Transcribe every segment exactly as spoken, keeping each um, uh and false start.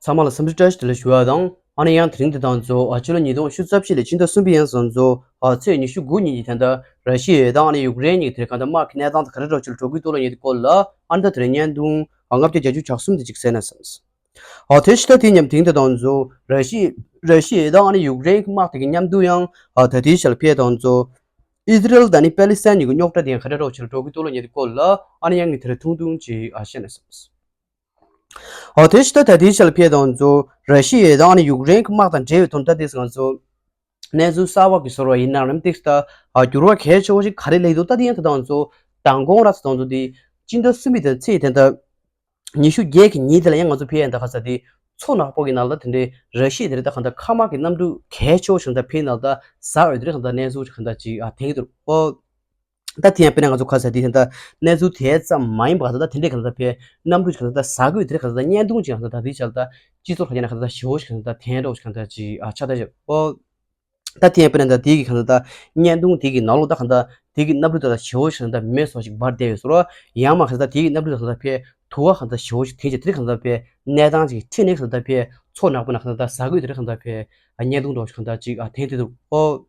ཚང་མ་ལ་འཚམས་འདྲི་བཀྲ་ཤིས་བདེ་ལེགས་ཞུ་བ་དང་། ཨ་ནི་ཡང་དེ་རིང་འདི་དང་གཙོ་བོ་ཕྱི་ལོ་ཉིས་སྟོང་ཉི་ཤུ་རྩ་བཞི་ལོའི་ཕྱི་ཟླ་གསུམ་པའི་ཡང་དང་གཙོ་བོ་ཚེས་ཉི་ཤུ་དགུ་ཉིན་གྱི་ད་ལྟ་ར་ཤི་ཡ་དང་ཨ་ནི་ཡུཀ་རེན་གཉིས་ཀྱི་དེ་ག་ད་དམག་གི་གནས་སྟངས་དེ་ག་རེ་འདྲ་ཅིག་འགྲོ་གི་འདུག་ལ་ཉེ་དུ་སྐོར་ལ་ཨ་ནི་ད་དེ་རིང་བརྙན་ཐུང་ལྔ་བརྒྱ་བརྒྱད་ཅུ་གྱ་གསུམ་དེ་ཅིག་གསན་ན་བསམས། ཨ་དེ་ཕྱི་ཟླ་དེའི་མཉམ་དེ་རིང་འདི་དང་གཙོ་བོ་ར་ཤི་ར་ཤི་ཡ་དང་ཨ་ནི་ཡུཀ་རེན་གྱི་དམག་དེ་གི་མཉམ་དུ་ཡང་ད་ལྟའི་ཆར་ཕེ་དང་གཙོ་བོ་ཨི་ཟི་རལ་དང་ཨ་ནི་པེ་ལི་སི་ཐན་གཉིས་ཀྱི་རྙོག་དྲ་དེ་ཡང་ག་འདྲ་ཅིག་འགྲོ་གི་འདུག་ལ་ཉེ་དུ་སྐོར་ལ་ཨ་ནི་ཡང་ངས་དེ་རིང་ཐུང་ཐུང་ཅིག་ཨ་བཤད་ན་བསམས། ཨོ་དེ་ཕྱི་ད་ད་ལྟའི་ཆར་ཕེ་དང་གཙོ་བོ་ར་ཤི་ཡ་དང་ཨ་ནི་ཡུཀ་རེན་གྱི་དམག་དང་འབྲེལ་བའི་དོན་དག་དེ་ང་ཚོ་གནས་ཚུལ་གསར་བ་གི་བཟོ་འདྲ་ཡིན་ན་རམ་ཏིག་ད་འགྱུར་བ་གལ་ཆེ་བོ་ཞིག་ག་རེ་སླེབས་འདུག་ད་དེ་ཡང་ད་ལྟ་ང་ཚོ་མདང་དགོང་ར་ཚ་དང་ཚོ་དེ་སྤྱི་ཟླ་གསུམ་པའི་དེ་ཚེས་དེ་ད་ཉི་ཤུ་བརྒྱད་ཀྱི་ཉིན་དེ་ལ་ཡང་ང་ཚོ་ཕེ་ཡ་ད་ག་ས་དེ་མཚོ་ནག་པོ་གི་ནང་ལ་དེ་འདྲའི་ར་ཤི་ཡ་དེ་རེད་ད་གང་ད་མཁའ་དམག་གི་གནམ་གྲུ་གལ་ཆེ་བོ་ཞིག་ད་ཕེ་ནང་ལ་ད་ཟག་ཡོད་དེ་རེད་གང་ད་གནས་ཚུལ་གང་ད་ཅིག་ཨ་དེང་གི་འདུག་ཨོ། ད་དེ་ཡང་དཔེར་ན་ང་ཚོ་ཁ་ས་དེ་ད་གནས་ཚུལ་དེ་ཙམ་མ་ཡིན་པ་ད་ད་དེ་འདྲའི་གང་ད་ཕེ་གནམ་གྲུ་གང་ད་ཟ་དགོས་དེ་གང་ད་བརྙན་ཐུང་ཅིག་གང་ད་དེ་ཆ་ད་སྤྱི་ཚོགས་ཁ་ཡ་ན་གང་ད་ཞེ་བོ་ཞིག་གང་ད་དེ་འདྲ་བོ་ཞིག་གང་ད་ཅིག་ཨ་ཆ་ད་ཞབས་ཨོ། ད་དེ་ཡང་དཔེར་ན་ད་དེ་གི་གང་ད་བརྙན་ཐུང་དེ་གི་ནང་ལོགས་ད་གང་ད་དེ་གི་གནམ་གྲུ་ད་ད་ཞེ་བོ་ཞིག་གང་ད་མེ་སོགས་ཞིག་འབར་བསྡད་ཡོད་ཟེར་རོ། ཡང་མ་གང་ད་དེ་གི་གནམ་གྲུ་ད་གང་ད་ཕེ་དུ་བ་གང་ད་ཞེ་བོ་ཞིག་དེ་ཅིག་དེ་གང་ད་ཕེ་གནས་སྟངས་ཅིག་ཁྲིད་ནས་གང་ད་ཕེ་མཚོ་ནག་པོ་ན་གང་ད་ཟ་དགོས་དེ་གང་ད་ཕེ་བརྙན་ཐུང་འདྲ་བོ་ཞིག་གང་ད་ཅིག་ཨ་དེ་དེ་འདུག་ཨོ།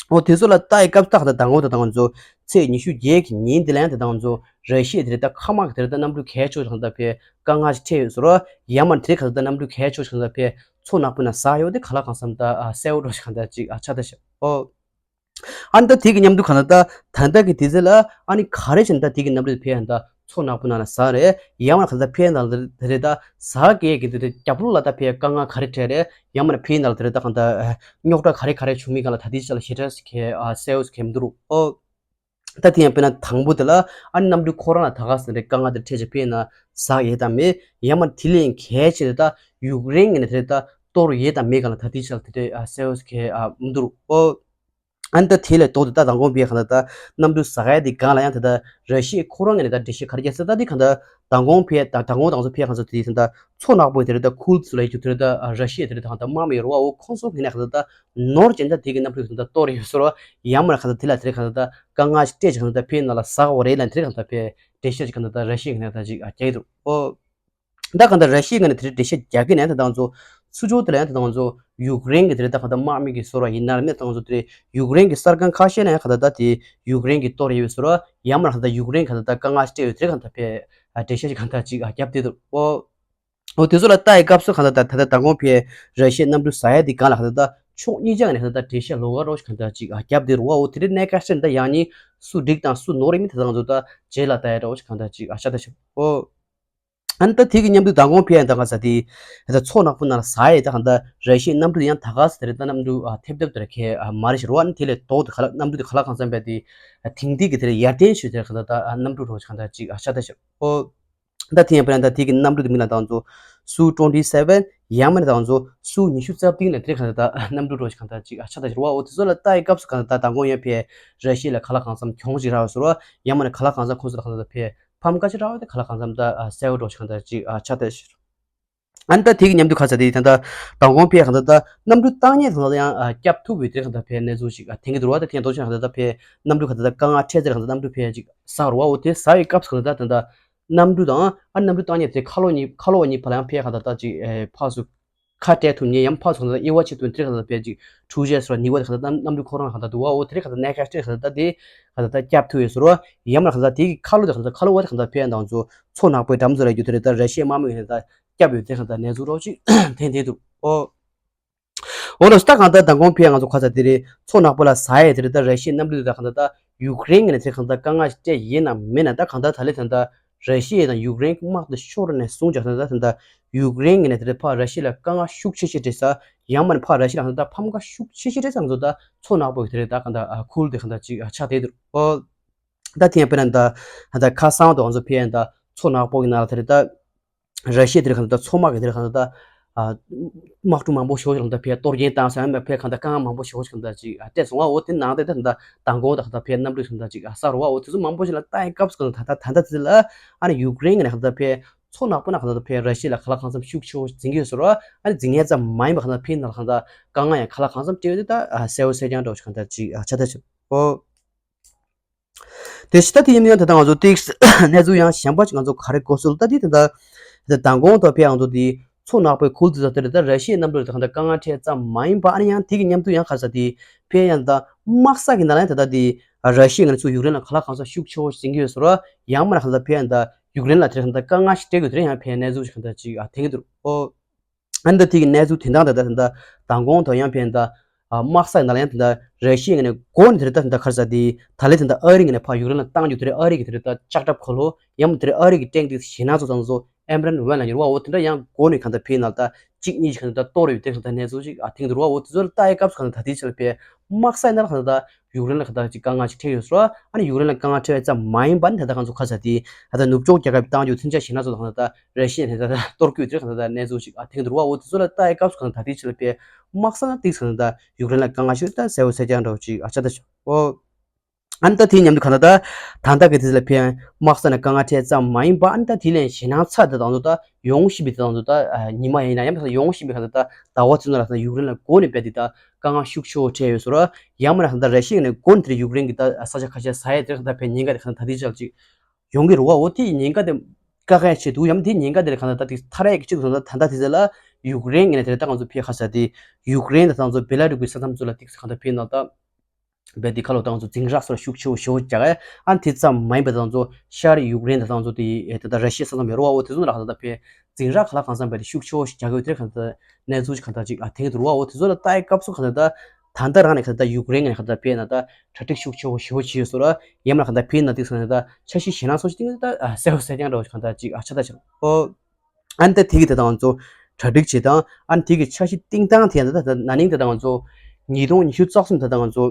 འོ་དེ་ཚོ་ལ་ལྟ་ཡི་སྐབས་ལྟ་ད་དང་པོ་ད་དང་ཚོ་ཚེས་ཉི་ཤུ་བརྒྱད་ཀྱི་ཉིན་དེ་ལ་ཡང་ད་དང་ཚོ་ར་ཤི་ཡ་དེ་རེད་ད་མཁའ་དམག་གི་དེ་རེད་ད་གནམ་གྲུ་གལ་ཆེ་ཤོས་དང་ད་ཕེ་དཀའ་ངལ་ཞིག་འཕྲད་ཡོད་ཟེར་རོ། ཡ་མ་དེ་རེད་ག་ད་ད་གནམ་གྲུ་གལ་ཆེ་ཤོས་དང་ད་ཕེ་མཚོ་ནག་པོ་ན་ཟག་ཡོད་དེ་ག་ལ་གང་བསམ་ད་ཨ་གསལ་བོ་འགྲོ་ཞིག་གང་ད་ཅིག་ཨ་ཆ་ད་ཤག་ཨོ། ཨ་ནི་ད་དེ་གི་མཉམ་དུ་གང་ད་ད་ད་ད་གི་དེ་ཚེ་ལ་ཨ་ནི་ག་རེ་བྱས་ན་ད་དེ་གི་གནམ་གྲུ་ཕེ་ཡང་ད་མཚོ་ནག་པོ་ནང་ལ་ཟག་རེད། ཡང་མ་གང་ལྟར་ཕེ་ཡང་ད་དེ་རེད་ད་ཟག་གི་གི་དེ་རེད་རྒྱབ་ལོགས་ལ་ད་ཕེ་དཀའ་ངལ་ག་རེ་འཕྲད་རེད། ཡང་མ་ཕེ་ཡང་ད་དེ་རེད་ད་གང་ད་རྙོག་དྲ་ག་རེ་ག་རེ་བྱུང་མིན་གང་ལ་ད་དེ་ཆ་ལ་ཞེ་དྲག་ཞིག་གི་ཨ་གསལ་བོ་ཞིག་གི་མི་འདུག་རུ་ཨོ། ད་དེ་ཡང་དཔེར་ན་དང་པོ་དེ་ལ་ཨ་ནི་གནམ་གྲུ་ཁོ་རང་ལ་ད་ག་ཟེར་རེད་དཀའ་ངལ་དེ་འཕྲད་ཅིག་ཕེ་ཡང་ན་ཟག་ཡོད་དམ་མེད། ཡང་མ་དེ་ལས་གལ་ཆེ་རེད་ད་ཡུཀ་རེན་ངོས་ནས་དེ་རེད་ད་གཏོར་ཡོད་དམ་མེད་གང་ལ་ད་དེ་ཆ་ལ་དེ་འདྲ་ཨ་གསལ་བོ་ཞིག་གི་ཨ་མི་འདུག་རུ་ཨོ། ཨ་ནི་ད་དེ་ལས་ལྡོག་སྟེ་ད་མདང་དགོང་པའི་གང་ལ་ད་གནམ་གྲུ་ཟ་ཡ་དེ་སྒང་ལ་ཡང་དེ་ད་ར་ཤི་ཡའི་ཁོ་རང་ངོས་ནས་ད་འགྲེལ་བཤད་ག་རེ་རྒྱག་ས་ད་དེ་གང་ད་མདང་དགོང་ཕེ་ད་མདང་དགོང་དང་ཚོ་ཕེ་གང་ཚོ་དེ་ད་མཚོ་ནག་པོའི་དེ་རེད་ད་ཁུལ་ཚོ་ལ་ཡོད་རྒྱུ་དེ་རེད་ད་ར་ཤི་ཡའི་དེ་རེད་ད་གང་ད་དམག་མི་རུ་བ་འོ་ཁོང་ཚོ་ངོས་ནས་གང་ད་ད་ནོར་ཅན་ད་དེ་གི་གནམ་གྲུ་གང་ད་གཏོར་ཡོད་ཟེར་བ་ཡང་མ་གང་ད་དེ་ལ་དེ་རེད་གང་ད་ད་དཀའ་ངལ་ཞིག་སྤྲད་ཅིག་གང་ད་ཕེ་ནང་ལ་ཟག་བ་རེད་ལ་དེ་རེད་གང་ད་ཕེ་འགྲེལ་བཤད་ཅིག་གང་ད་ད་ར་ཤི་ཡའི་ངོས་ནས་ད་ཅིག་ཨ་རྒྱག་གི་འདུག་ཨོ། ད་གང་ལྟར་ར་ཤི་ཡའི་ངོས་ནས་དེ་འདྲའི་འགྲེལ་བཤད་རྒྱག་གི་ནས་ད་དང་ཚོ་ཚུར་ཕྱོགས་དེ་ལ་ཡང་ད་དང་ཚོ་ཡུཀ་རེན་གྱི་དེ་རེད་ད་གང་ལྟར་དམག་མི་གི་ཟེར་བ་ཡིན་ན་ར་མེད་ད་དང་ཚོ་དེ་རེད་ཡུཀ་རེན་གྱི་གསར་ཁང་ཁ་ཤས་ལ་ཡང་གང་ལྟར་ད་དེ་ཡུཀ་རེན་གྱི་གཏོར་ཡོད་ཟེར་བ་ཡང་མ་ར་གང་ལྟར་ཡུཀ་རེན་གང་ལྟར་ད་དཀའ་ངལ་ཞིག་སྤྲད་ཡོད་དེ་གང་ལྟར་ཕེ་འགྲེལ་བཤད་ཅིག་གང་ལྟར་ཅིག་རྒྱབ་བསྡད་འདུག་ཨོ། ཨོ་དེ་ཚོ་ལ་ལྟ་ཡི་སྐབས་སུ་གང་ལྟར་ད་ད་ལྟ་མདང་དགོང་ཕེ་ར་ཤི་ཡའི་གནམ་གྲུ་ཟ་ཡ་དེ་སྒང་ལ་གང་ལྟར་ད་ཕྱོགས་གཉིས་ཆ་ནས་གང་ལྟར་ད་འགྲེལ་བཤད་ལོགས་ཀ་རོགས་ཤིག་གང་ལྟར་ཅིག་རྒྱབ་བསྡད་འདུག་ཨོ་དེ་རེད་གནད་འགག་ཤར་ད་ཡང་ནི་སུ་འགྲིག་དང་སུ་ནོར་ཡིན་མིན་ད་དང་ཚོ་ད་རྗེས་ལ་ལྟ་ཡ་འདྲ་བོ་ཞིག་གང་ལྟར་ཅིག་ཨ་ཤ་ད་ཤ་ཨོ། ཨ་ནི་ད་དེ་གི་མཉམ་དུ་མདང་དགོང་ཕེ་ཡ་ད་ག་ས་དེ་ད་མཚོ་ནག་པོ་ནང་ལ་ཟ་ཡས་ད་ག་ད་ར་ཤི་ཡའི་གནམ་གྲུ་ཡང་ད་ག་ས་དེ་རེད་ད་གནམ་གྲུ་ཨ་ཐེབས་ཐེབས་དེ་རེད་ཁེ་ཨ་མ་རེད་ཤི་རོ། ཨ་ནི་དེ་ལས་ལྡོག་དེ་ག་ལ་གནམ་གྲུ་དེ་ག་ལ་གང་འཚམ་པས་དེ་དེང་དུས་ཀྱི་དེ་རེད་ཡར་ཐོན་ཤོས་དེ་ག་ད་ད་གནམ་གྲུ་རོ་ཞིག་གང་ད་ཅིག་ཨ་ཤ་ད་ཤི་ཨོ། ད་དེ་ཡང་དཔེར་ན་ད་དེ་གི་གནམ་གྲུ་དེ་མིང་ལ་ད་ང་ཚོ་སུ་ཊུ་ཝེན་ཊི་སེ་ཝེན་ཡང་མིན་ད་ང་ཚོ་སུ་ཉི་ཤུ་རྩ་བདུན་ལ་དེ་ག་ད་ད་གནམ་གྲུ་རོ་ཞིག་གང་ད་ཅིག་ཨ་ཤ་ད་ཤི་རོ། ཨོ་དེ་ཚོ་ལ་ལྟ་ཡི་སྐབས་སུ་གང་ད་ད་མདང་དགོང་ཡང་ཕེ་ར་ཤི་ཡ་ལ་ག་ལ་གང་འཚམ་གྱོང་ཞིག་རག་ཡོད་ཟེར་རོ། ཡང་མིན་ག་ལ་གང་འཚམ་ཁོང་ཚོ་ལ་གང་ད་ད་ཕེ་ཕམ་ཁ་ཅིག་རག་ཡོད་དེ་ག་ལ་གང་འཚམ་ད་ཨ་གསལ་བོ་འགྲོ་ཞིག་གང་ད་ཅིག་ཨ་ཆ་ད་ཤི། ཨ་ནི་ད་དེ་གི་མཉམ་དུ་ག་ས་དེ་ད་ད་མདང་དགོང་ཕེ་གང་ད་ད་གནམ་གྲུ་བཏང་ཉེས་གང་ད་ད་ཡང་ཨ་སྐྱབས་ཐུབ་པའི་དེ་གང་ད་ཕེ་གནས་ཚུལ་ཞིག་ཨ་དེང་གི་འདུག་རོ། ད་དེ་ཡང་རྡོ་ཆེན་གང་ད་ད་ཕེ་གནམ་གྲུ་གང་ད་ད་དཀའ་ངལ་འཕྲད་ཚེ་གང་ད་གནམ་གྲུ་ཕེ་ཅིག་ཟག་རོ། ཨོ་དེ་ཟག་ཡི་སྐབས་སུ་གང་ད་ད་ད་གནམ་གྲུ་དང་ཨ་གནམ་གྲུ་བཏང་ཉེས་དེ་ཁ་ལོ་གཉིས་ཁ་ལོ་བ་གཉིས་བར་ལ་ཡང་ཕེ་གང་ད་ད་ཅིག་ཨེ་ཕར་ཚུར་ཁ་སྤྲད་ཐུབ་ཉེ་ཡང་ཕར་ཚུར་གང་ད་དབྱེ་བ་ཕྱེ་ཐུབ་དེ་གང་ད་ཕེ་ཅིག་འཁྲུག་ཆ་སོགས་ནུས་པ་དེ་གང་ད་གནམ་གྲུ་ཁོ་རང་གང་ད་འདུག་བ། འོ་དེ་རེད་གང་ད་གནད་འགག་སྤྲད་གང་ད་ད་དེ་གང་ད་ད་སྐྱབས་ཐུབ་ཡོད་ཟེར་བ། ཡང་མ་གང་ད་དེ་གི་ཁ་ལོ་དེ་གང་ད་ཁ་ལོ་བ་དེ་གང་ད་ཕེ་ཡང་དང་ཚོ་མཚོ་ནག་པོའི་འགྲམ་ཚོ་ལ་རྒྱུ་དེ་རེད་ད་ར་ཤི་ཡའི་དམག་མི་ཡོད་ད་སྐྱབས་ཡོད་དེ་གང་ད་གནས་ཚུལ་རོགས་ཅིག་འཐེན་དེ་འདུག་ཨོ། འོ་ལོ་ད་གང་ད་མདང་དགོང་ཕེ་ང་ཚོ་ག་ས་དེ་རེད་མཚོ་ནག་པོ་ལ་ཟ་ཡས་དེ་རེད་ད་ར་ཤི་ཡའི་གནམ་གྲུ་དེ་ད་གང་ད་ད་ཡུཀ་རེན་ངོས་ནས་དེ་གང་ད་དཀའ་ངལ་ཞིག་སྤྲད་ཡིན་ནམ་མིན་ན་ད་གང་ད་ད་ལེ་ད་ད་ར་ཤི་ཡ་དང་ཡུཀ་རེན་དམག་དེ་ཤོར་ནས་བཟུང་ཅག་ད་ད་ད་ཡུཀ་རེན་ངོས་ནས་དེ་རེད་ཕ་ར་ཤི་ཡ་ལ་དཀའ་ངལ་ཤུགས་ཆེ་ཤོས་སྤྲད་ས་ཡང་མ་ནི་ཕ་ར་ཤི་ཡ་ལ་གང་ད་ད་ཕམ་ཁ་ཤུགས་ཆེ་ཤོས་སྤྲད་ས་ང་ཚོ་ད་མཚོ་ནག་པོ་གི་དེ་རེད་ད་གང་ད་ཁུལ་དེ་གང་ད་ཅིག་ཆགས་བསྡད་འདུག་ཨོ། ད་དེ་ཡང་དཔེར་ན་ད་ད་ཁ་སང་དུ་ང་ཚོ་ཕེ་ཡ་ད་མཚོ་ནག་པོ་གི་ནང་ལ་དེ་རེད་ད། ར་ཤི་ཡ་དེར་གང་ལྟར་མཚོ་དམག་གི་དེར་གང་ལྟར་ཨ་དམག་གྲུ་མང་པོ་ཞེ་པོ་ཞིག་གང་ལྟར་ཕེ་གཏོར་སྐྱོན་བཏང་ས་ཡང་ཕེ་གང་ལྟར་དཀའ་ངལ་མང་པོ་ཞེ་པོ་ཞིག་གང་ལྟར་ཅིག་ཨ་སྤྲད་སོང་བ། འོ་དེ་ནང་དེ་ད་གང་ལྟར་མདང་དགོང་ད་གང་ལྟར་ཕེ་གནམ་གྲུ་གང་ལྟར་ཅིག་ཨ་ས་རུ་བ། འོ་དེ་ཚོ་མང་པོ་ཞིག་ལ་ལྟ་ཡི་སྐབས་སུ་གང་ལྟར་ད་ད་ད་ད་ཚེ་ལ་ཨ་ནི་ཡུཀ་རེན་གི་ནས་གང་ལྟར་ཕེ་མཚོ་ནག་པོ་ན་གང་ལྟར་ཕེ་ར་ཤི་ཡ་ལ་གང་ལ་གང་འཚམ་ཤུགས་ཆེ་བོ་འཛིང་གི་ཡོད་ཟེར་བ། ཨ་ནི་འཛིང་ཡས་ཙམ་མ་ཡིན་པ་གང་ལྟར་ཕེ་ནང་ལ་གང་ལྟར་དཀའ་ངལ་ཡང་གང་ལ་གང་འཚམ་སྤྲད་ཡོད་དེ་ད་ཨ་གསལ་བོ་གསལ་རྐྱང་འདྲ་བོ་ཞིག་གང་ལྟར་ཅིག་ཨ་ཆ་ད་ཆ་འོ། དེ་ཕྱི་ད་དེ་ཡིན་ཡང་ད་ལྟ་ང་ཚོ་ཏིག་གནས་ཚུལ་ཡང་གཞན་པ་ཅིག་ང་ཚོ་ག་རེ་གོ་སོང་ད་དེ་ད་ལྟ་མདང་དགོང་དུ་ཕེ་ང་ཚོ་དེ་ མཚོ་ནག་པོའི་ཁུལ་དེ་ཚོ་དེར་ད་ར་ཤི་ཡའི་གནམ་གྲུ་དེ་གང་ལྟར་དཀའ་ངལ་འཕྲད་ཙམ་མ་ཡིན་པ། ཨ་ནི་ཡང་དེ་གི་མཉམ་དུ་ཡང་ག་རེ་ཟེར་དེ་ཕན་ཡང་ད་དམག་ས་གི་ནང་ལ་ཡང་ད་ལྟ་དེ་ར་ཤི་ཡའི་ངོས་ནས་ཚུར་ཡུཀ་རེན་ལ་གང་ལ་གང་འཚམ་ཤུགས་ཆེ་བོ་ཞིག་འཛིན་གྱི་ཡོད་ཟེར་རོ། ཡང་མིན་ན་གང་ལྟར་ཕན་ཡང་ད་ཡུཀ་རེན་ལ་དེར་གང་ལྟར་དཀའ་ངལ་ཞིག་འཕྲད་ཀྱི་ཡོད་དེ་ཡང་ཕན་གནས་ཚུལ་ཞིག་གང་ལྟར་ཅིག་ཨ་ཐེངས་འདུག་ཨོ། ཨ་ནི་ད་དེ་གི་གནས་ཚུལ་དེ་འདྲ་ད་ལྟ་ད་ལྟ་མདང་དགོང་དུ་ཡང་ཕན་ད་དམག་ས་ནང་ལ་ཡང་ད་ལྟ་ར་ཤི་ཡའི་ངོས་ནས་འགོ་ནས་དེ་རེད་ད་ད་ལྟ་ག་རེ་ཟེར་དེ་ད་ལས་ད་ལྟ་ཨ་རི་ངོས་ནས་ཕར་ཡུཀ་རེན་ལ་བཏང་རྒྱུ་དེ་རེད། ཨ་རི་གི་དེ་རེད་ད་ལྕགས་ཁྲབ་འཁོར་ལོ་ཡང་དེ་རེད་ཨ་རི་གི་ཊེང་དེ་ཞེད་སྣང་ཚོ་ཚང་ཚོ་ཨེམ་རན་ཝན་ལ་ཡོད་རེད་བ། འོ་དེ་འདྲ་ཡང་འགོ་ནས་གང་ལྟར་ཕན་ནང་ད་གཅིག་གཉིས་ཤིག་གང་ལྟར་གཏོར་ཡོད་དེ་གང་ལྟར་གནས་ཚུལ་ཞིག་ཨ་ཐེངས་འདུག་རེད་བ། འོ་དེ་ཚོ་ལ་ལྟ་ཡའི་སྐབས་སུ་གང་ལྟར་ད་ལྟའི་ཆ་ལ་ཕན་དམག་ས་ནང་ལ་གང་ལྟར་ད་ཡུཀ་རེན་ལ་གང་ལྟར་ཅིག་དཀའ་ངལ་ཞིག་འཕྲད་ཡོད་ཟེར་བ། ཨ་ནི་ཡུཀ་རེན་ལ་དཀའ་ངལ་འཕྲད་ཙམ་མ་ཡིན་པ་ནི་ད་ལྟ་གང་ཚོ་ག་རེ་ཟེར་དེ་ད་ལྟ་ནུབ་ཕྱོགས་རྒྱལ་ཁབ་བཏང་རྒྱུ་མཚོན་ཆ་ཞེད་སྣང་ཚོ་གང་ལྟར་ད་ར་ཤི་ཡ་ནས་ད་ལྟ་གཏོར་སྐྱོད་དེ་གང་ལྟར་ད་གནས་ཚུལ་ཞིག་ཨ་ཐེངས་འདུག་རེད་བ། འོ་དེ་ཚོ་ལ་ལྟ་ཡའི་སྐབས་སུ་གང་ལྟར་ད་ལྟའི་ཆ་ལ་ཕན་དམག་ས་ན་ཏིག་ཙམ་གང་ལྟར་ད་ཡུཀ་རེན་ལ་དཀའ་ངལ་ཞིག་ད་གསལ་པོ་གསལ་རྐྱང་འདྲ་བོ་ཅིག་ཨ་ཆགས་ད་ཤག་ཨོ། ཨ་ནི་ད་དེའི་མཉམ་དུ་གང་ལྟར་ད་ད་ལྟ་གི་དུས་ལ་ཕན་དམག་ས་ནས་དཀའ་ངལ་འཕྲད་ཙམ་མ་ཡིན་པ། ཨ་ནི་ད་དེ་ལས་ཞེད་སྣང་ཚ་དེ་དང་ཚོ་ད་ཡོང་བཞིན་པའི་དེ་དང་ཚོ་ད་ཉི་མ་ཡིན་ན་ཡང་ཡོང་བཞིན་པའི་གང་ལྟར་ད་ཟླ་བ་ཚོ་ནང་ལ་ད་ཡུཀ་རེན་ལ་འགོ་ནས་རྦད་དེ་ད་དཀའ་ངལ་ཤུགས་ཆེ་བོ་འཕྲད་ཡོད་ཟེར་བ། ཡང་མིན་ན་གང་ལྟར་ར་ཤི་ཡ་ནས་འགོ་ནས་དེ་ཡུཀ་རེན་གྱི་ད་ས་ཆ་ཁ་ཤས་ཟ་ཡས་དེ་གང་ལྟར་ཕན་ཉེན་ཁ་དེ་གང་ལྟར་ད་དེའི་ཆ་ལ་ཅིག་ཡོང་གི་རེད་བ། འོ་དེ་ཉེན་ཁ་དེ་བཀག་ཡས་ཆེད་དུ་ཡང་དེ་ཉེན་ཁ་དེ་ལ་གང་ལྟར་ད་དེ་ཐར་ཡས་ཀྱི་ཆེད་དུ་ད་ད་ལྟ་དེ་ཚོ་ལ་ཡུཀ་རེན་གྱི་ནས་དེ་ལ་ད་ང་ཚོ་ཕན་ག་རེ་ཟེར་དེ་ཡུཀ་རེན་དེ་ད་ང་ཚོ་བེ་ལ་རུ་ཀི་ས་མཚམས་ཚོ་ལ་ཏིག་ཙམ་གང་ལྟར་ཕན་ནང་ད། བས་དེ་ཁ་ལོ་དང་ཚོ་འཛིང་རགས་སོགས་ཤུགས་ཆེ་བོ་ཞེ་བོ་རྒྱག་ཨ་དེ་ཙམ་མ་ཡིན་པ་དང་ཚོ་ཤར་ཡུཀ་རེན་དང་ཚོ་དེ་ད་ལྟ་ར་ཤི་ཡ་ས་མཚམས་ཡོད་རེད་བ། འོ་དེ་ཚོ་ལ་གང་ལྟར་ཕན་འཛིང་རགས་ག་ལ་གང་འཚམ་བས་དེ་ཤུགས་ཆེ་བོ་ཞིག་རྒྱག་ཡོད་དེ་གང་ལྟར་གནས་ཚུལ་ཞིག་གང་ལྟར་ཅིག་ཨ་ཐེངས་དུ་རུ་བ། འོ་དེ་ཚོ་ལ་ལྟ་ཡི་སྐབས་སུ་གང་ལྟར་ད་ད་ལྟ་རང་ནས་གང་ལྟར་ཡུཀ་རེན་ནས་གང་ལྟར་ཕན་ན་ད་གྲ་སྒྲིག་ཤུགས་ཆེ་བོ་ཞེ་བོ་བྱས་ཡོད་སོ་ར་ཡང་ན་གང་ལྟར་ཕན་ན་དེ་གང་ལྟར་འཆར་གཞི་ཞེ་ན་སོ་ཞིག་ཏིང་ད་གསལ་བོ་གསལ་རྐྱང་འདྲ་བོ་ཞིག་གང་ལྟར་ཅིག་ཨ་ཆ་ད་ཆ་འོ། ཨ་ནི་ད་དེ་གི་ད་ང་ཚོ་གྲ་སྒྲིག་བྱེད་སྟངས། ཨ་ནི་དེ་གི་འཆར་གཞི་བཏིང་སྟངས་དེ་ཡང་ད་ད་ན་ནིང་ད་ད་ང་ཚོ་ཉིས་སྟོང་ཉི་ཤུ་རྩ་གསུམ་ད་ད་ང་ཚོ་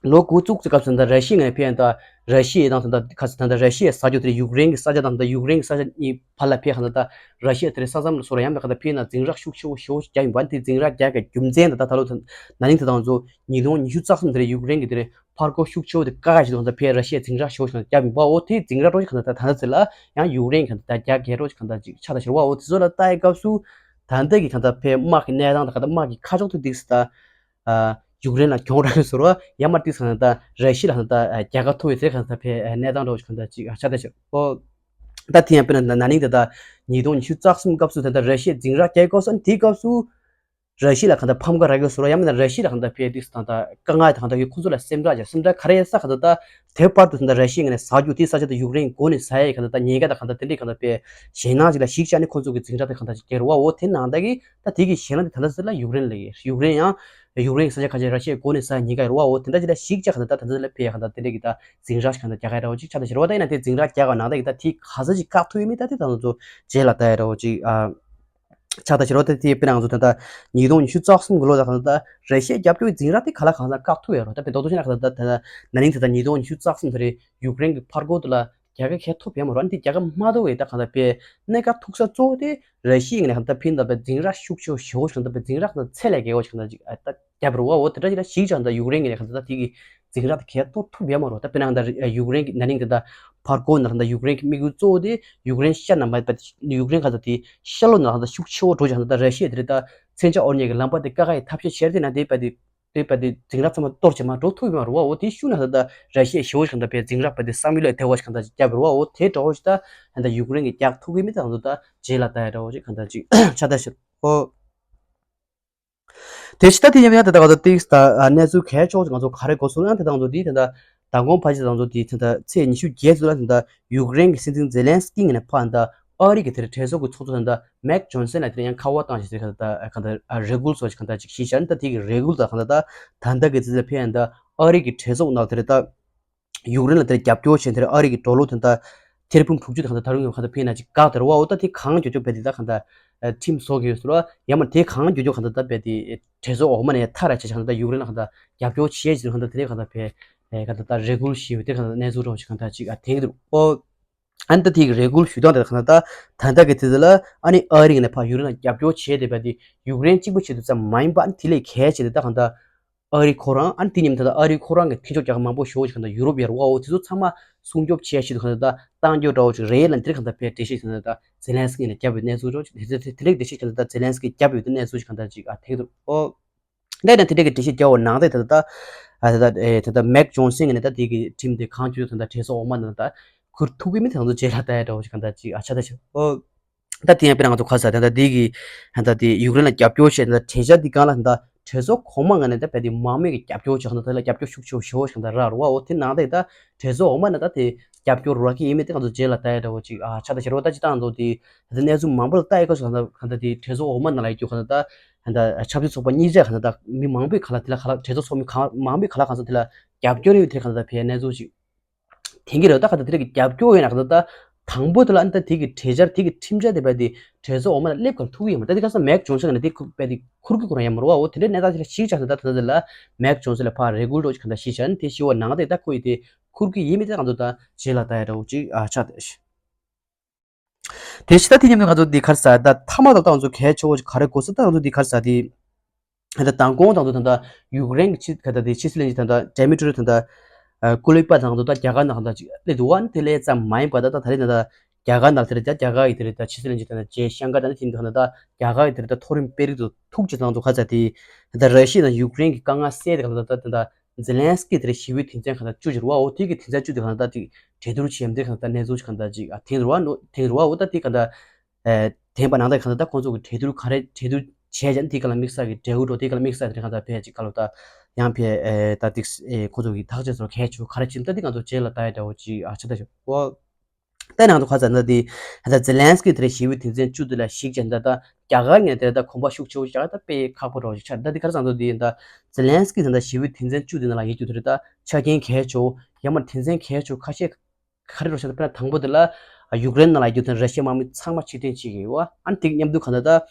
ལོ་འགོ་བཙུགས་ཚེ་སྐབས་སུ་ད་ར་ཤི་ཡ་ནས་ཕན་ད་ར་ཤི་ཡ་དང་ད་ཁ་ས་ད་ད་ར་ཤི་ཡའི་ས་ཆ་དེ་ཡུཀ་རེན་གྱི་ས་ཆ་དང་ད་ཡུཀ་རེན་གྱི་ས་ཆ་གཉིས་བར་ལ་ཕན་གང་ད་ད་ར་ཤི་ཡ་དེ་ས་མཚམས་ལ་སོ་ར་ཡང་ད་གང་ད་ཕན་ན་འཛིང་རགས་ཤུགས་ཆེ་བོ་ཞེ་བོ་རྒྱག་ཡིན་པ། དེ་འཛིང་རགས་རྒྱག་གི་རྒྱུ་མཚན་ད་ད་ད་ལོ་ད་ན་ནིང་ད་ད་ང་ཚོ་ཉིས་སྟོང་ཉི་ཤུ་རྩ་གསུམ་དེ་ཡུཀ་རེན་གྱི་དེ་ཕར་རྒོལ་ཤུགས་ཆེ་བོ་དེ་བཀག་ཡ་ཞིག་དང་ད་ཕན་ར་ཤི་ཡ་འཛིང་རགས་ཤོར་ཞིག་བརྒྱབ་ཡིན་པ། འོ་དེ་འཛིང་རགས་འགྲོ་ཞིག་གང་ལྟར་ད་ད་ལྟ་ཚེ་ལ་ཡང་ཡུཀ་རེན་གང་ལྟར་ད་རྒྱག་གལ་འགྲོ་ཞིག་གང་ལྟར་ཅིག་ཆགས་ད་ཤོར་བ། འོ་དེ་ཚོ་ལ་ལྟ་ཡི་སྐབས་སུ་ད་ལྟ་གི་གང་ལྟར་ཕན་དམག་གི་གནས་སྟངས་དང་གང་ལྟར་དམག་གི་ཁ་ཕྱོགས་དེ་འདུག་སེ་ད་ཡུཀ་རེན་ལ་གྱོང་རག་གི་ཟེར་བ་ཡང་མ་འདུག་སེ་གང་ལྟར་ར་ཤི་ཡ་ལ་གང་ལྟར་རྒྱལ་ཁ་ཐོབ་ཡོད་ཚེ་གང་ལྟར་ཕན་གནས་སྟངས་འགྲོ་ཞིག་གང་ལྟར་ཅིག་ཆགས་ད་ཤོར། འོ་ད་དེ་ཡང་དཔེར་ན་ན་ནིང་ད་ལྟ་ཉིས་སྟོང་ཉི་ཤུ་རྩ་གསུམ་སྐབས་སུ་ད་ལྟ་ར་ཤི་ཡ་འཛིང་རགས་རྒྱག་གི་སྐབས་སུ་དེའི་སྐབས་སུ། ར་ཤི་ཡ་ལ་གང་ལྟར་ཕམ་ཁ་རག་གི་ཟེར་བ་ཡང་མིན་ན་ར་ཤི་ཡ་ལ་གང་ལྟར་ཕན་ཏིག་ཙམ་དང་ད་དཀའ་ངལ་དང་ད་ཡོད་ཁོང་ཚོ་ལ་སེམས་ཁྲལ་བྱས་སེམས་ཁྲལ་ག་རེ་ཡོད་ས་གང་ལྟར་ད་དེ་བར་དུ་ད་ལྟ་ར་ཤི་ཡ་ངོས་ནས་ཟ་རྒྱུ་དེ་ས་ཆ་དེ་ཡུཀ་རེན་འགོ་ནས་ཟ་ཡ་གང་ལྟར་ད་ཉེན་ཁ་དང་གང་ལྟར་དེ་འདྲའི་གང་ལྟར་ཕན་ཞེད་སྣང་ཅིག་ལ་གཞིགས་བྱས་ནས་ཁོང་ཚོ་གི་འཛིང་རགས་དེ་གང་ལྟར་ཅིག་རྒྱག་རེད་བ། འོ་དེ་ནང་ལྟར་གི་ད་དེ་གི་ཞེད་སྣང་དེ་ད་ལྟ་ཟེར་ལ་ཡུཀ་རེན་ལ་ཡོད། ཡུཀ་རེན་ཡང་ཡུཀ་རེན་གྱི་ས་ཆ་ཁ་ཤས་ར་ཤི་ཡའི་འགོ་ནས་ཟ་ཡ་ཉེན་ཁ་ཡོད་རེད་བ། འོ་དེ་འདྲ་ཅིག་ལ་གཞིགས་བྱས་གང་ལྟར་ད་ད་ལྟ་ལ་ཕན་ཡ་གང་ལྟར་དེ་འདྲའི་གི་ད་འཛིང་རགས་ཤིག་གང་ལྟར་རྒྱག་ག་ཡ་འདྲ་བོ་ཅིག་ཆགས་ད་ཤི་རེད་བ། ད་ཡིན་ན་དེ་འཛིང་རགས་རྒྱག་ག་ནང་ལྟར་གི་ད་དེ་ག་ས་ཅིག་བཀག་ཐུབ་ཡོད་མེད་ད་དེ་ད་ང་ཚོ་རྗེས་ལ་ལྟ་ཡ་འདྲ་བོ་ཅིག་ཨ། ཆགས་ད་ཕྱི་རོལ་ད་དེ་དཔེར་ན་ང་ཚོ་ད་ལྟ་ཉིས་སྟོང་ཉི་ཤུ་རྩ་གསུམ་གི་ལོ་ད་གང་ལྟར་ར་ཤི་ཡའི་རྒྱབ་སྐྱོར་འཛིང་རགས་དེ་ག་ལ་གང་ལ་བཀག་ཐུབ་ཡོད་རེད། ད་དཔེ་མདོར་བསྡུས་བྱས་ན་གང་ལྟར་ད་ད་ན་ནིང་ད་ལྟ་ཉིས་སྟོང་ཉི་ཤུ་རྩ་གསུམ་ད་རེད། ཡུཀ་རེན་གྱི་ཕར་རྒོལ་དེ་ལ་རྒྱལ་ཁ་གང་ཐོབ་ཡོད་མ་རེད། ཨ་ནི་དེ་རྒྱལ་ཁ་མ་ཐོབ་པའི་ད་གང་ལྟར་དཔེ་གནད་འགག་ཐུག་ས་གཙོ་བོ་དེ་ར་ཤི་ཡའི་ངོས་ནས་གང་ལྟར་ཕན་ད་དཔེ་འཛིང་རགས་ཤུགས་ཆེ་བོ་ཞེ་བོ་ཞིག་གང་ལྟར་དཔེ་འཛིང་རགས་གང་ལྟར་ཚད་ལས་བརྒལ་བ་ཞིག་གང་ལྟར་ཅིག་ཨ་ད་རྒྱབ་རེད་བ། འོ་དེ་འདྲ་ཞིག་ལ་གཞིགས་ཀྱང་ད་ཡུཀ་རེན་གྱི་ནས་གང་ལྟར་ད་དེ་གི་འཛིང་རགས་དེ་གང་ཐོབ་ཐུབ་ཡོད་མ་རེད། ད་དཔེར་ན་གང་ལྟར་ཡུཀ་རེན་གྱི་ན་ནིང་དེ་ད་ཕར་རྒོལ་ནང་ལ་གང་ལྟར་ཡུཀ་རེན་གྱི་དམིགས་ཡུལ་གཙོ་བོ་དེ་ཡུཀ་རེན་ཤར་ནང་མ་ཡུཀ་རེན་གང་ལྟར་དེ་ཤར་ལྷོ་ནང་ལ་གང་ལྟར་ཤུགས་ཆེ་བོ་འགྲོ་ཅིག་གང་ལྟར་ད་ར་ཤི་ཡ་དེ་རེད་ད་མཚོན་ཆ་དབོར་ཉེས་ཀྱི་ལམ་པ་དེ་བཀག་ག་ཡི་ཐབས་ཤེས་བྱས་རེད། དེ་ན་དེ་བས་དེ་དེ་བས་དེ་འཛིང་རགས་ཚང་མ་གཏོར་བྱེད་མ་འགྲོ་ཐུབ་ཡོད་མ་རེད་བ། འོ་དེའི་ཤུགས་ན་ད་ལྟ་ར་ཤི་ཡ་ཞེ་བོ་ཞིག་གང་ལྟར་དཔེ་འཛིང་རགས་དཔེ་དེ་བསམ་ཡུལ་ལས་འདས་པ་ཞིག་གང་ལྟར་ཅིག་བརྒྱབ་ཡོད་རེད་བ། འོ་དེ་འདྲ་བོ་ཞིག་ད་ད་ལྟ་ཡུཀ་རེན་གྱིས་རྒྱག་ཐུབ་ཀྱི་མེད་ད་གང་ལྟར་ད་རྗེས་ལ་ལྟ་ཡ་འདྲ་བོ་ཞིག་གང་ལྟར་ཅིག་ཆགས་ད་ཤི་རེད། འོ་དེ་ཕྱི་ད་དེ་ཡང་ཡང་ད་ལྟ་གང་ལྟར་ཏིག་ད་གནས་ཚུལ་གལ་ཆེ་བོ་ཞིག་ང་ཚོ་ག་རེ་གོ་སོང་ཡང་ད་ལྟ་ང་ཚོ་དེ་ད་ལྟ་མདང་དགོང་ཕལ་ཆེར་ང་ཚོ་དེ་ད་ལྟ་ཚེས་ཉི་ཤུ་བརྒྱད་ཚོ་ལ་ད་ལྟ་ཡུཀ་རེན་གྱི་སྲིད་འཛིན་ཛེ་ལན་སི་ཀི་ངོས་ནས་ཕར་ད་ལྟ་ཨ་རི་གི་དེར་གྲོས་ཚོགས་ཀྱི་ཚོགས་གཙོ་དང་ད་མེག་ཇོན་སན་ལ་དེར་ཡང་ཁ་པར་བཏང་ཞིག་ཟེར་གང་ལྟར་གང་ལྟར་རེ་སྐུལ་སོགས་ཀྱི་གང་ལྟར་ཅིག་ཞིག་བྱས་ནས་ད་དེ་གི་རེ་སྐུལ་དང་གང་ལྟར་ད་ད་ལྟ་གི་ཚེ་ཚེ་ཕན་ཡང་ད་ཨ་རི་གི་གྲོས་ཚོགས་ནང་དེར་ད་ཡུཀ་རེན་ལ་དེར་རྒྱབ་སྐྱོར་བྱས་དེར་ཨ་རི་གི་ཌོ་ལར་དེ་ད་ཐེར་འབུམ་དྲུག་ཅུ་དང་གང་ལྟར་ད་རུང་ཡང་གང་ལྟར་ཕན་ན་ཅིག་བཀག་དེར་བ། འོ་ད་དེ་གང་མགྱོགས་མགྱོགས་རྦད་དེ་ད་གང་ལྟར་ཁྲིམས་བཟོ་གི་ཡོད་ཟེར་བ། ཡང་མ་དེ་གང་མགྱོགས་མགྱོགས་གང་ལྟར་ད་རྦད་དེ་གྲོས་ཚོགས་འོག་མ་ནས་མཐའ་ར་བྱས་གང་ལྟར་ད་ཡུཀ་རེན་ལ་གང་ལྟར་རྒྱབ་སྐྱོར་བྱས་ཟེར་གང་ལྟར་དེ་ནས་གང་ལྟར་ཕན་གང་ལྟར་ད་རེ་སྐུལ་ཞུས་ཡོད་དེ་གང་ལྟར་གནས་ཚུལ་རོགས་ཞིག་གང་ལྟར་ཅིག་ཨ་ཐེངས་འདུག་ཨོ། ཨ་ནི་ད་དེ་གི་རེ་སྐུལ་ཞུ་སྟངས་དེ་གང་ལྟར་ད་ད་ལྟ་གི་དུས་ཚོད་ལ་ཨ་ནི་ཨ་རི་ངོས་ནས་ཕར་ཡུཀ་རེན་ལ་རྒྱབ་སྐྱོར་བྱས་ཏེ་རྦད་དེ་ཡུཀ་རེན་གཅིག་པུ་བྱེད་དུས་ཙམ་མ་ཡིན་པ་ཨ་ནི་དེ་ལས་གལ་ཆེ་དེ་ད་གང་ལྟར་ཨ་རི་ཁོ་རང་ཨ་ནི་དེ་མཉམ་དུ་ད་ཨ་རི་ཁོ་རང་གི་མཐུན་ཕྱོགས་རྒྱལ་ཁབ་མང་པོ་ཞེ་པོ་ཞིག་གང་ལྟར་ཡུ་རོབ་ཡར་བ་འོ་དེ་ཚོ་ཚང་མ་སྲུང་སྐྱོབ་བྱེད་ཆེད་དུ་གང་ལྟར་ད་གཏང་རྒྱུ་འདྲ་བོ་ཞིག་རེད་ལ། འདིར་གང་ལྟར་དཔེ་འགྲེལ་བཤད་གང་ལྟར་ད་ཛེ་ལན་སི་ཀི་ནས་བརྒྱབ་པའི་གནས་ཚུལ་འདྲ་བོ་ཞིག་དེ་དེ་དེ་འདྲའི་འགྲེལ་བཤད་གང་ལྟར་ད་ཛེ་ལན་སི་ཀི་བརྒྱབ་ཡོད་དེ་གནས་ཚུལ་ཞིག་གང་ལྟར་ཅིག་ཨ་ཐེངས་འདུག་ཨོ། འདི་ནས་དེ་འདྲའི་གི་འགྲེལ་བཤད་བརྒྱབ་པ་ནང་དེ་ད་ལྟ་ད་ལྟ་ཨེ་ད་ལྟ་མེག་ཇོན་སན་ནས་ད་དེ་གི་ཁྲིམས་དེ་གང་བྱུང་ད་ལྟ་གྲོས་ཚོགས་འོག་མ་ནང་ད་ཁུར་ཐུབ་ཀྱི་མེད་དེ་ང་ཚོ་རྗེས་ལ་ལྟ་ཡ་འདྲ་བོ་ཞིག་གང་ལྟར་ཅིག་ཨ་ཆགས་ད་ཆགས་ཨོ། ད་དེ་ཡང་དཔེར་ན་ང་ཚོ་ག་ས་ད་ད་འདི་གི་ད་དེ་ཡུཀ་རེན་ལ་རྒྱབ་སྐྱོར་བྱས་ད་གྲོས་འཆར་འདི་སྒང་ལ་ད་གྲོས་ཚོགས་གོང་མ་ངོས་ནས་ད་བས་དེ་མང་མོས་ཀྱི་རྒྱབ་སྐྱོར་བྱས་ད་ད་ལ་རྒྱབ་སྐྱོར་ཤུགས་ཆེ་ཤོས་ཤིག་ད་རག་རུ་བ་འོ་དེ་ནང་ད་ད་གྲོས་ཚོགས་འོག་མ་ནས་ད་དེ་རྒྱབ་སྐྱོར་རག་གི་ཡིན་མིན་དེ་ང་ཚོ་རྗེས་ལ་ལྟ་ཡ་འདྲ་བོ་ཅིག་ཨ་ཆགས་ད་ཤར་བ་ད་ཅི་ད་ང་ཚོ་དེ་ད་གནས་ཚུལ་མང་པོ་ལ་ལྟ་ཡ་ག་སོ་ད་ད་དེ་གྲོས་ཚོགས་འོག་མ་ནང་ལ་ཡོད་རྒྱུ་ག་ད་ད་ཆབ་སྲིད་ཚོགས་པ་གཉིས་ཆ་ག་ད་ད་མི་མང་པོས་ག་ལ་དེ་ལ་ག་ལ་གྲོས་ཚོགས་ཚོགས་མི་ག་མང་པོས་ག་ལ་གང་ས་དེ་ལ་རྒྱབ་སྐྱོར་ཡོད་དེ་ག་ད་ད་བས་གནས་ཚུལ་ཅིག་དེང་གི་རེད་ད་ག་ད་དེ་རིགས་ཀྱི་རྒྱབ་སྐྱོར་ཡོད་ན་ག་ད་ད་དང་པོ་དེ་ལ་ཨ་ནི་ད་དེ་གི་གྲོས་འཆར་དེ་གི་ཁྲིམས་འཆར་དེ་བས་དེ་གྲོས་ཚོགས་འོག་མ་ལ་སླེབས་གར་ཐུག་གི་ཡོད་མ་ད་དེ་ག་ས་མེག་ཇོན་སན་ནས་དེ་ཁུ་བས་དེ་ཁུར་གི་ཁོ་རང་ཡ་མ་རུ་བ་འོ་དེ་འདྲའི་གནས་སྟངས་དེ་ལ་ཞིག་ཆགས་ད་ད་ད་ད་ལ་མེག་ཇོན་སན་ལ་ཕར་རེ་གུལ་འགྲོ་ཅིག་ག་ད་ཞིག་ཆགས་ནས་དེ་ཞི་བ་ནང་དེ་ད་ཁོ་ཡི་དེ་ཁུར་གི་ཡིན་མིན་དེ་ག་ད་ད་རྗེས་ལ་ལྟ་ཡ་འདྲ་བོ་ཅིག་ཨ་ཆགས་དེ་ཞིག་དེ་ཕྱི་ད་དེ་མཉམ་དུ་ང་ཚོ་འདི་གར་ས་ད་མཐའ་མ་ད་ད་ང་ཚོ་གལ་ཆེ་བོ་ཞིག་ག་རེ་དགོས་ས་ད་ང་ཚོ་འདི་གར་ས་དེ་ད་མདང་དགོང་ད་ང་ཚོ་ད་ད་ཡུཀ་རེན་གྱི་ཕྱི་ག་ད་དེ་ཕྱི་སྲིད་བློན་ཆེན་ད་ད་ཌེ་མི་ཏྲོ་ད་ད་ཀུ་ལི་པ་ད་ང་ཚོ་ད་རྒྱ་གར་ནང་ད་ཅིག་སླེབས་འདུག་བ་ནི་དེ་ལས་ཙམ་མ་ཡིན་པ་ད་ད་ད་རེས་ད་ད་རྒྱ་གར་ནང་དེ་རེད་ད་རྒྱ་གར་ཡི་དེ་རེད་ད་ཕྱི་སྲིད་བློན་ཆེན་ད་ད་ཇེ་ཤང་ཀ་ད་ནི་དེ་འདུག་ད་ད་རྒྱ་གར་ཡི་དེ་རེད་ད་མཐོ་རིམ་དཔོན་རིགས་ཚོ་ཐུག་ཅིག་ད་ང་ཚོ་ག་ས་དེ་ད་ད་ར་ཤི་ཡ་དང་ཡུཀ་རེན་གྱི་དཀའ་ངལ་སེལ་དེ་ག་ད་ད་ད་ད། ཛེ་ལན་སི་ཀི་དེར་ཞི་བའི་དོན་ཚན་གང་ལྟར་བཅུ་ཅིག་རུ་བ་འོ་དེ་གི་དོན་ཚན་བཅུ་དེ་གང་ལྟར་ཅིག་གྲོས་བསྡུར་བྱས་མ་དེ་གང་ལྟར་གནས་ཚུལ་གང་ལྟར་ཅིག་ཨ་དེང་རུ་བ་ནོ་དེང་རུ་བ་འོ་ད་དེ་གང་ལྟར་ཨེ་དེང་པ་ནང་ལྟར་གང་ལྟར་ད་ཁོང་ཚོ་གི་གྲོས་བསྡུར་ག་རེ་གྲོས་བསྡུར་བྱས་ཀྱང་དེ་ག་ལ་དམིགས་བསལ་གི་འབྲས་བུ་འགྲོ་དེ་ག་ལ་དམིགས་བསལ་དེ་གང་ལྟར་ཕལ་ཅིག་ག་ལོ་ད་ཡང་ཕལ་ཨེ་ད་དེ་ཨེ་ཁོང་ཚོ་གི་ཐག་གཅོད་སོར་གལ་ཆེ་བ་ག་རེ་བྱེད་ད་དེ་གང་ཚོ་རྗེས་ལ་ལྟ་ཡ་འདྲ་བོ་ཅིག་ཨ་ཆ་ད་ཞོ་འོ། ད་ནང་དུ་ཁ་ཚ་ན་དེ་ད་ཛེ་ལན་སི་ཀི་དེར་ཞི་བའི་དོན་ཚན་བཅུ་དེ་ལ་གཞིགས་བྱས་ད་ད་རྒྱ་གར་ངས་དེ་ད་གོམ་པ་ཤུགས་ཆེ་བོ་རྒྱག་ད་དཔེ་ཁག་པོ་རོ་ཞིག་ཆགས་ད་དེ་ག་རེ་ཟེར་ན་དེ་ད་ཛེ་ལན་སི་ཀི་དེ་ད་ཞི་བའི་དོན་ཚན་བཅུ་དེ་ནང་ལ་ཡོད་རྒྱུ་དེ་རེད་ད་ཆ་རྐྱེན་གལ་ཆེ་བོ་ཡང་མ་དོན་ཚན་གལ་ཆེ་བོ་ཁ་ཤས་ག་རེ་རོ་ཞིག་ད་དཔེར་ན་དང་པོ་དེ་ལ་ཡུཀ་རེན་ནང་ལ་ཡོད་རྒྱུ་དེ་ར་ཤི་ཡའི་དམག་མི་ཚང་མ་ཕྱིར་འཐེན་བྱེད་ཀྱི་ཡོད་ཨ་ནི་དེ་མཉམ་དུ་ག་ད་ད་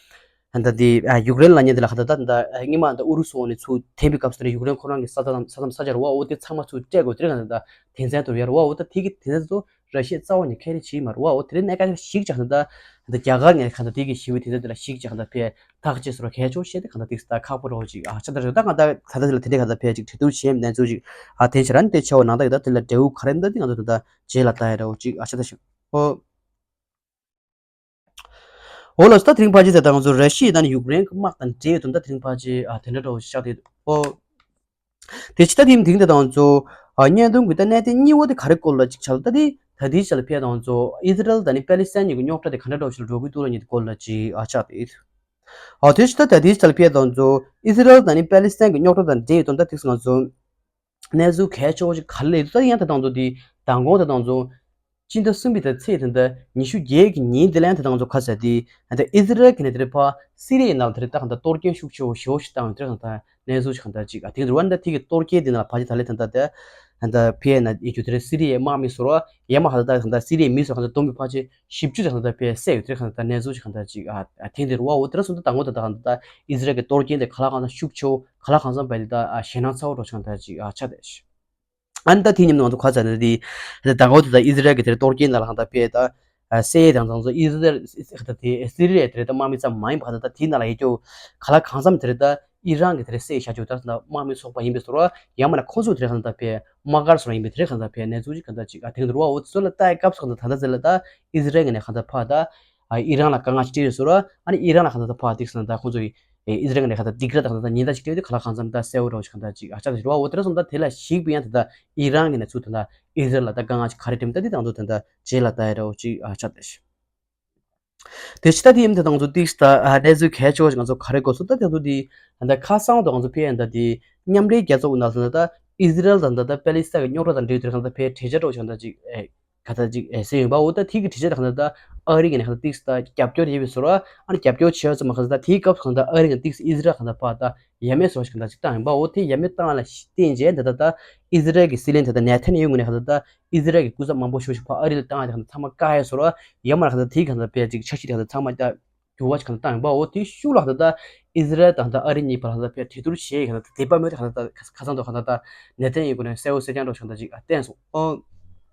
ད་དེ་ཡུཀ་རེན་ལ་ཉེ་དེ་ལ་ག་ད་ད་ད་སྔོན་མ་ད་ཨུ་རུ་སུ་འོག་ནས་ཚུར་འཐེན་པའི་སྐབས་སུ་དེ་ཡུཀ་རེན་ཁོ་རང་གི་ས་མཚམས་ས་མཚམས་ས་ཆ་རུ་བ་འོ་དེ་ཚང་མ་ཚུར་སྤྲད་དགོས་དེ་རེད་ག་ད་ད་དོན་ཚན་དུ་ཡར་བ་འོ་ད་དེ་གི་དོན་ཚན་དུ། ར་ཤི་ཡ་རྩ་བ་ནས་ཁས་ལེན་བྱེད་མ་རུང་བ་འོ་དེ་རིང་གནད་འགག་ཞིག་ཆགས་ན་ད་ད་རྒྱ་གར་ངས་གང་ལྟར་དེ་གི་ཞི་བའི་དོན་ཚན་དེ་ལ་ཞིག་ཆགས་ན་ད་ཕལ་ཐག་གཅོད་སོར་གལ་ཆེ་བོ་བཤད་དེ་གང་ལྟར་དེ་ད་ཁག་པོ་རོ་ཅིག་ཨ་ཆ་ད་རེད་ད་གང་ལྟར་ད་ད་དེ་ལ་དེ་འདྲས་གང་ལྟར་ཕལ་ཅིག་གྲོས་བསྡུར་བྱེད་མི་ནན་ཚུལ་ཅིག་ཨ་དེ་ཆ་ར་ནི་དེ་ཆེ་བ་ནང་ད་ད་དེ་ལ་འབྲས་བུ་ག་རེ་ད་དེ་གང་ལྟར་ད་རྗེས་ལ་ལྟ་ཡ་རོ་ཅིག་ཨ་ཆ་ད་ཞིག་ཨོ། འོ་ལ་ད་དེ་རིང་ཕལ་ཆེར་ད་ང་ཚོ་ར་ཤི་ཡ་དང་ཡུཀ་རེན་གི་དམག་དང་འབྲེལ་ཡོད་དུ་ད་དེ་རིང་ཕལ་ཆེར་ཨ་དེ་འདྲ་འདྲ་བོ་ཞིག་ཆགས་དེ་ཨོ། དེ་ཕྱི་ད་དེའི་དེང་དེ་དང་ཚོ་བརྙན་ཐུང་གི་ད་གནད་དོན་གཉིས་པོ་དེ་ག་རེ་སྐོར་ལ་ཅིག་ཆགས་ད་དེ་ད་དེའི་ཆ་ལ་ཕེབས་དང་ཚོ་ཨི་ཟི་རལ་དང་ནི་པེ་ལི་སི་ཐན་གཉིས་ཀྱི་རྙོག་དྲ་དེ་ག་འདྲ་འདྲ་བོ་ཞིག་འགྲོ་གི་འདུག་ལ་ཉིད་སྐོར་ལ་ཅིག་ཨ་ཆགས་དེ་ཨ་དེ་ཕྱི་ད་ད་དེའི་ཆ་ལ་ཕེབས་དང་ཚོ་ཨི་ཟི་རལ་དང་ནི་པེ་ལི་སི་ཐན་གྱི་རྙོག་དྲ་དང་འབྲེལ་ཡོད་དོན་ད་དེ་ང་ཚོ་གནས་ཚུལ་གལ་ཆེ་བོ་ཞིག་ག་ལ་ཡོད་ད་ཡང་ད་དང་ཚོ་དེ་མདང་དགོང་ད་དང་ཚོ། སྤྱི་ཟླ་གསུམ་པའི་ད་ཚེས་དེ་འདྲ་ཉི་ཤུ་བརྒྱད་ཀྱི་ཉིན་དེ་ལ་ཡང་དེ་དང་ཚོ་ཁ་ཟེར་དེ་ད་ཨི་ཟི་རལ་གྱི་ནས་དེ་རེད་ཕ་སི་རི་ཡའི་ནང་དེ་རེད་ད་གང་ལྟར་གཏོར་སྐྱོན་ཤུགས་ཆེ་བོ་ཞེ་བོ་ཞིག་བཏང་ཡོད་དེ་གང་ལྟར་གནས་ཚུལ་ཞིག་གང་ལྟར་ཅིག་ཨ་དེང་དུ་རུ་བ་འདྲ་དེ་གི་གཏོར་སྐྱོན་དེ་ནང་ལ་ཕ་ཅི་ད་ལེ་ད་ལྟ་དེ་ད་ལྟ་ཕེ་ན་ཡི་རྒྱུ་དེ་རེད་སི་རི་ཡའི་དམག་མི་ཟོར་བ་ཡ་མ་ཧ་ད་ད་གང་ལྟར་སི་རི་ཡའི་མི་ཟོར་གང་ལྟར་སྡོམ་པའི་ཕ་ཅི་བཞི་བཅུ་ད་གང་ལྟར་ཕེ་བསད་ཡོད་དེ་གང་ལྟར་གནས་ཚུལ་ཞིག་གང་ལྟར་ཅིག་ཨ་དེང་དུ་རུ་བ་འོ་དེ་ར་སོང་ད་དང་པོ་ད་ད་གང་ལྟར་ཨི་ཟི་རལ་གྱི་གཏོར་སྐྱོན་དེ་ག་ལ་གང་ལྟར་ཤུགས་ཆེ་བོ་ག་ལ་གང་འཚམ་བས་དེ་ད་ཞེད་སྣང་ཚ་བོ་འགྲོ་ཞིག་གང་ལྟར་ཅིག་ཨ་ཆགས་དེ། ཨ་ནི་ད་དེ་མཉམ་དུ་ང་ཚོ་ག་ཚོད་ནས་དེ་ད་གོ་དེ་ད་ཨི་ཟི་རལ་གྱི་དེར་གཏོར་སྐྱོན་ནང་ལ་གང་ལྟར་ཕེ་ད་སེ་དང་ཚང་ཚོ་ཨི་ཟི་རལ་དེ་སི་རི་ཡ་དེར་ད་དམག་མི་ཙམ་མ་ཡིན་པ་གང་ལྟར་ད་དེ་ནང་ལ་ཡོད་རྒྱུ་ག་ལ་གང་འཚམ་དེར་ད་ཨི་རན་གྱི་དེར་སེ་བཞག་རྒྱུ་ད་ད་དམག་མི་ཚོགས་པ་ཡིན་པའི་ཟོར་བ་ཡང་མིན་ན་ཁོ་ཚོ་དེར་གང་ལྟར་ཕེ་དམག་སྒར་ཟོར་ཡིན་པའི་དེར་གང་ལྟར་ཕེ་གནས་ཚུལ་ཅིག་གང་ལྟར་ཅིག་ཨ་དེང་དུ་རུ་བ་འོ་ཚོ་ལ་ལྟ་ཡི་སྐབས་སུ་གང་ལྟར་ད་ལྟ་ཚེ་ལ་ད་ཨི་ཟི་རལ་གྱི་ནས་གང་ལྟར་ཕ་ད་ཨི་རན་ལ་དཀའ་ངལ་ཅིག་སྤྲད་ཡོད་ཟོར་བ་ཨ་ནི་ཨི་རན་ལ་གང་ལྟར་ཕ་དེ་གང་ལྟར་ཁོ་ཚོ་ཡི་ཨི་ཟི་རལ་གྱི་ནས་གང་ལྟར་སྡིགས་ར་ད་གང་ལྟར་ཉེན་བརྡ་ཅིག་སྤྲད་དེ་ག་ལ་གང་འཚམ་ད་གསལ་བོ་རོ་ཞིག་གང་ལྟར་ཅིག་ཨ་ཆགས་ད་ཞིག་རུ་བ་འོ་དེ་ར་སོང་ད་དེ་ལ་ཞིག་པ་ཡང་ད་ལྟ་ཨི་རན་གྱི་ནས་ཚུར་ད་ལྟ་ཨི་ཟི་རལ་ལ་ད་དཀའ་ངལ་ཅིག་ག་རེ་འགྲིམ་ད་དེ་དང་དུ་ད་ལྟ་རྗེས་ལ་ལྟ་ཡ་རོ་ཅིག་ཨ་ཆགས་ད་ཞིག་དེ་ཕྱི་ད་དེ་ཡིན་དེ་དང་ཚོ་ཏིག་ད་ཨ་གནས་ཚུལ་གལ་ཆེ་བ་ཞིག་ང་ཚོ་ག་རེ་དགོས་སོ་ད་དེ་ཚོ་དེ་ད་ཁ་སང་དང་ཚོ་ཕེ་ཡན་ད་དེ་མཉམ་འབྲེལ་རྒྱལ་ཚོགས་ནང་ལ་ད་ཨི་ཟི་རལ་དང་ད་ད་པེ་ལི་སི་ཐན་གྱི་རྙོག་དྲ་དང་འབྲེལ་དེར་གང་ད་ཕེ་གྲོས་འཆར་འགྲོ་ཞིག་ད་ཅིག་ཨེ་ག་ད་ཅིག་ཨེ་ཟེར་ཡོད་པ་འོ་ད་དེ་གི་གྲོས་འཆར་གང་ད་ཨ་རི་གི་ནས་གང་ད་ཏིག་ད་རྒྱབ་སྐྱོར་ཡོད་པའི་ཟོར་བ་ཨ་ནི་རྒྱབ་སྐྱོར་བྱེད་ཡོད་ཙམ་མ་གང་ད་དེའི་སྐབས་གང་ད་ཨ་རི་གི་ཏིག་ཨི་ཟི་རལ་གང་ད་ཕ་ད་ཡ་མེད་ཟོར་བ་ཞིག་གང་ད་ཅིག་བཏང་ཡོད་པ་འོ་དེ་ཡ་མེད་བཏང་ལ་བརྟེན་རྗེས་ད་ད་ད་ཨི་ཟི་རལ་གི་སྲིད་བློན་ད་ད་ནེ་ཐན་ཡ་ཧུ་ངོས་ནས་གང་ད་ད་ཨི་ཟི་རལ་གྱི་སྐུ་ཚབ་མང་པོ་ཞིག་ཕར་ཨ་རི་ལ་བཏང་ཡ་དེ་གང་ད་ཚང་མ་བཀག་ཡ་ཟོར་བ་ཡ་མ་ལ་གང་ད་དེའི་གང་ད་དཔེ་ཅིག་འཆར་གཞི་དེ་གང་ད་ཚང་མ་ད་འགྱུར་བ་ཞིག་གང་ད་བཏང་ཡོད་པ་འོ་དེ་ཤུགས་ལ་གང་ད་ད་ཨི་ཟི་རལ་དང་ད་ཨ་རི་གཉིས་བར་ལ་གང་ད་དཔེ་གྲོས་བསྡུར་བྱེད་ཡ་གང་ད་དེ་པ་མོ་དེ་གང་ད་ད་ཁ་སང་དུ་གང་ད་ད་ནེ་ཐན་ཡ་ཧུ་ནས་གསལ་བོ་གསལ་རྐྱང་འགྲོ་ཞིག་གང་ད་ཅིག་བསྟན་སོང་ཨོ།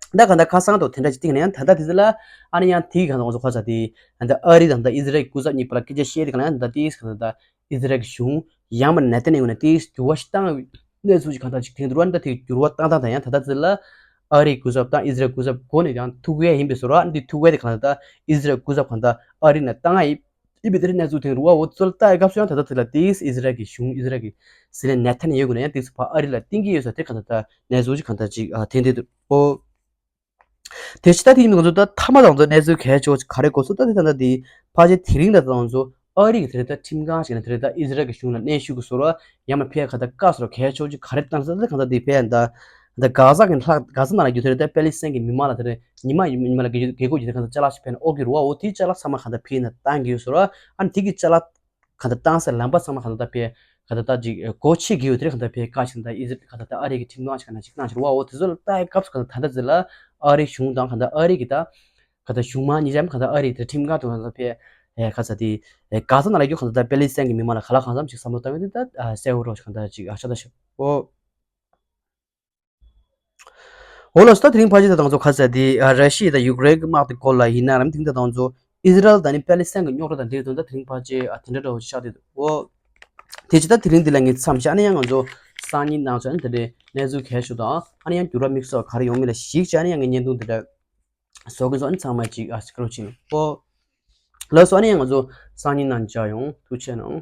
ད་གང་ད་ཁ་སང་དུ་དེ་འདྲ་ཅིག་བསྟན་ནས་ཡང་ད་ད་དེ་ཚོ་ལ་ཨ་ནི་ཡང་དེའི་གང་ད་ང་ཚོ་ཁ་ས་དེ་གང་ད་ཨ་རི་དང་ད་ཨི་ཟི་རལ་གྱི་སྐུ་ཚབ་གཉིས་བར་ལ་སྐད་ཆ་བཤད་དེ་གང་ད་ཡང་ད་དེ་གང་ད་ད་ཨི་ཟི་རལ་གྱི་གཞུང་ཡང་མིན་ན་ནེ་ཐན་ཡ་ཧུ་ནས་དེ་འགྱུར་བ་ཞིག་བཏང་གནས་ཚུལ་ཞིག་གང་ད་ཅིག་དེང་དུ་ར་ད་དེ་འགྱུར་བ་བཏང་སྟངས་དང་ཡང་ད་ད་ཚོ་ལ་ཨ་རིའི་སྐུ་ཚབ་དང་ཨི་ཟི་རལ་སྐུ་ཚབ་སྒོ་ནས་ཀྱང་ཐུག་གི་ཡིན་པའི་ཟོར་བ་འདི་ཐུག་གི་དེ་གང་ལྟར་ཨི་ཟི་རལ་སྐུ་ཚབ་གང་ལྟར་ཨ་རི་ནས་བཏང་ཡ་ཡིན་པའི་དེ་རིང་གནས་ཚུལ་དེང་རུ་བ་འོ་ཚོ་ལ་ལྟ་ཡ་སྐབས་སུ་ཡང་ད་ལྟ་དེ་ལ་དེ་ཨི་ཟི་རལ་གྱི་གཞུང་ཨི་ཟི་རལ་གྱི་སྲིད་བློན་ནེ་ཐན་ཡ་ཧུ་ནས་ཡང་དེ་ཚོ་ཕར་ཨ་རི་ལ་བསྟན་གྱི་ཡོད་ས་དེ་གང་ལྟར་གནས་ཚུལ་ཅིག་གང་ལྟར་ཅིག་ཨ་ཐེན་ཐེན་འདུག་ཨོ། དེ་ཕྱི་ད་དེ་ཡིན་ང་ཚོ་ད་མཐའ་མ་དང་ཚོ་གནས་ཚུལ་གལ་ཆེ་བ་ག་རེ་གོ་སོང་ད་དེ་ད་ད་དེ་ཕལ་ཆེར་དེ་རིང་ད་དང་ཚོ་ཨ་རི་གི་དེ་རེད་ད་ཁྲིམས་ཁང་ཞིག་ནས་དེ་རེད་ད་ཨི་ཟི་རལ་གི་གཞུང་ལ་གནོན་ཤུགས་གི་བཟོ་ར་ཡང་མ་ཕེ་ག་ད་བཀའ་སོར་གལ་ཆེ་བ་ག་རེ་བཏང་ས་ད་གང་ད་དེ་ཕེ་ད་ད་གྷ་ཟ་གི་ལྷ་གྷ་ཟ་ནང་ལ་རྒྱུ་དེ་རེད་ད་པེ་ལི་སི་ཐན་གི་མི་མང་ལ་དེ་རེད་ཉི་མ་ཉི་མ་ལ་རྒྱལ་རྒྱལ་ཁབ་ཀྱི་དེ་གང་ད་ཅ་ལག་ཞིག་ཕེ་ན་ཨོ་གི་རུ་བ་འོ་དེ་ཅ་ལག་ཚང་མ་གང་ད་ཕེ་ན་བཏང་གི་ཡོད་བཟོ་ར་ཨ་ནི་དེ་གི་ཅ་ལག་ག་ད་བཏང་སའི་ལམ་པ་ཚང་མ་ག་ད་ད་ཕེ་ག་ད་ད་ཅིག་སྒོ་ཕྱེ་གི་ཡོད་དེ་རེད་ག་ད་ཕེ་བཀའ་ཞིག་ད་ཨི་ཟི་ག་ད་ད་ཨ་རི་གི་ཁྲིམས་ཁང་ཞིག་ན་ཞིག་གནང་ཕྱིར་བ་འོ་དེ་ཚོ་ལ་ལྟ་ཡི་སྐབས་སུ་ག་ད་ད་ད་ཟི་ལ་ཨ་རི་གཞུང་དང་ག་ད་ཨ་རི་གི་ད་ག་ད་གཞུང་མང་གཉིས་ཆ་ག་ད་ཨ་རི་དེ་ཁྲིམས་ཁང་དུ་ག་ད་ཕེ་ཨེ་ག་ས་དེ་ཨེ་ག་ས་ན་ལ་རྒྱུ་ག་ད་ད་པེ་ལི་སི་ཐན་གི་མི་མང་ལ་ག་ལ་གང་འཚམ་ཞིག་བསམ་བློ་བཏང་ཡོད་དེ་ད་གསལ་བོ་རོགས་ཞིག་ག་ད་ཅིག་ཨ་ཤ་ད་ཤ་འོ། འོ་ལགས་སོ། ད་དེ་རིང་ཕལ་ཆེར་ད་དང་ཚོ་ཁ་ཟེར་དེ་ཨ་ར་ཤི་ཡ་དང་ཡུཀ་རེན་གྱི་དམག་དེ་སྐོར་ལ་ཡིན་ན་རམ་དེང་ད་དང་ཚོ་ཨི་ཟི་རལ་དང་ནི་པེ་ལི་སི་ཐན་གྱི་རྙོག་དྲ་དང་འབྲེལ་དོན་ད་དེ་རིང་ཕལ་ཆེར་ཨ་དེ་འདྲ་འདྲ་བོ་ཞིག་ཆགས་བསྡད་འདུག་འོ། དེ་ཅི་ད་དེ་རིང་འདི་ལ་ངས་མཚམས་བཞག་ནས་ཡང་ང་ཚོ་སང་ཉིན་ནང་ཚོ་ཨ་ནི་དེ་འདྲའི་གནས་ཚུལ་གལ་ཤོས་དང་ཨ་ནི་ཡང་འགྱུར་བ་དམིགས་བསལ་ག་རེ་ཡོང་མིན་ལ་གཞིགས་བྱས་ནས་ཡང་ངས་བརྙན་ཐུང་དེ་འདྲ་བཟོ་གི་ཚོ་ཨ་ནི་ཚང་མ་ཅིག་ཨ་སི་ཀ་རོ་ཅིག་འོ། ལགས་སོ། ཨ་ནི་ཡང་ང་ཚོ་སང་ཉིན་ནང་མཇལ་ཡོང་། ཐུགས་རྗེ་གནང་།